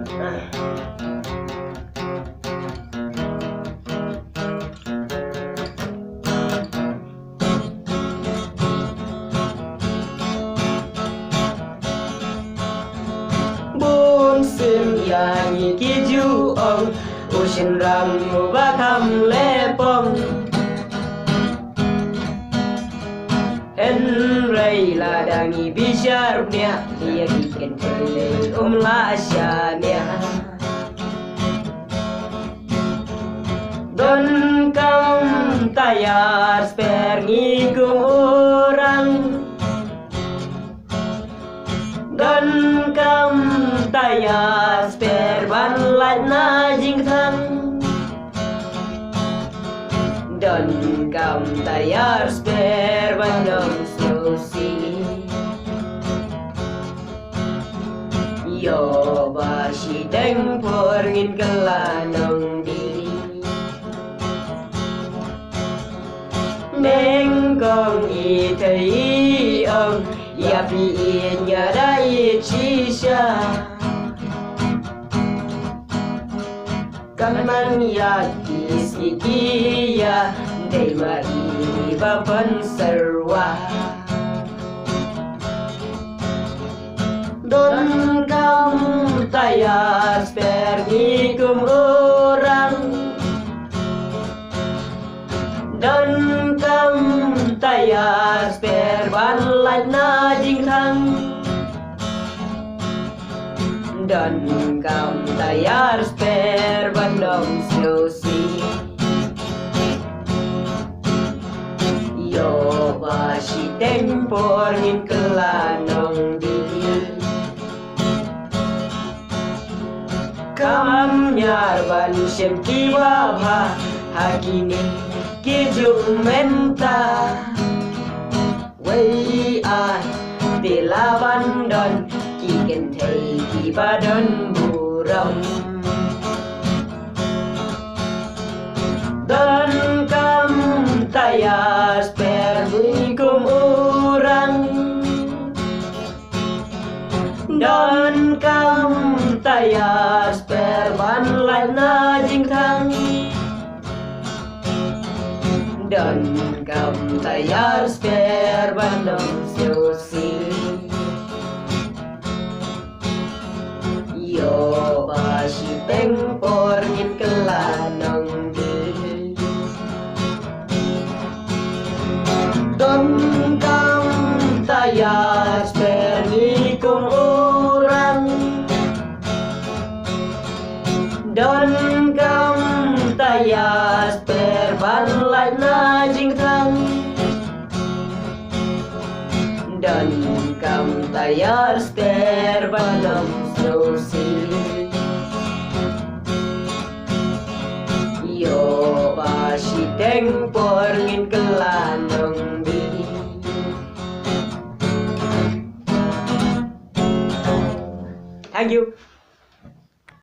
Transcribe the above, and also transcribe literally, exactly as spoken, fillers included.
Bun sien ïa ngi ki ju ong, u shynrang uba kham leh pong. Hynrei lada ngi bishar bniah, ïa ki kynthei um lah shaniah. Donkam tayar sper ngi kum u rang. Donkam tayar sper ban lait na jingthang. Donkam tayar sper ban ym sngewsih. Ïoh ba shiteng por ngin kylla nongdie. Nyngkong i thei i ong, ïa phi i ñiah da i shisha. Kan man ïa ki sngi ki ïa, dei ma i ba pynsyrwa. Donkam tayar sper ngi kum u rang. Donkam tayar sper ban lait na jingthang. Donkam tayar sper ban ym sngewsih. Ïoh ba shiteng por ngin kylla nongdie. Kam ñiar ban shem kiba bha ha kine ki juk mynta. Wei ai te la ban don ki kynthei kiba don burom. Donkam tayar sper ngi kum u rang. Donkam tayar sper ban lait na jingthang. Donkam tayar sper ban ym sngewsih. Ïoh ba shiteng por ngin kylla nongdie. Donkam tayar sper ngi kum u rang. Donkam tayar sper ban lait na jingthang. Donkam tayar sper ban ym sngewsih. Ïoh ba shiteng por ngin kylla nongdie. Thank you.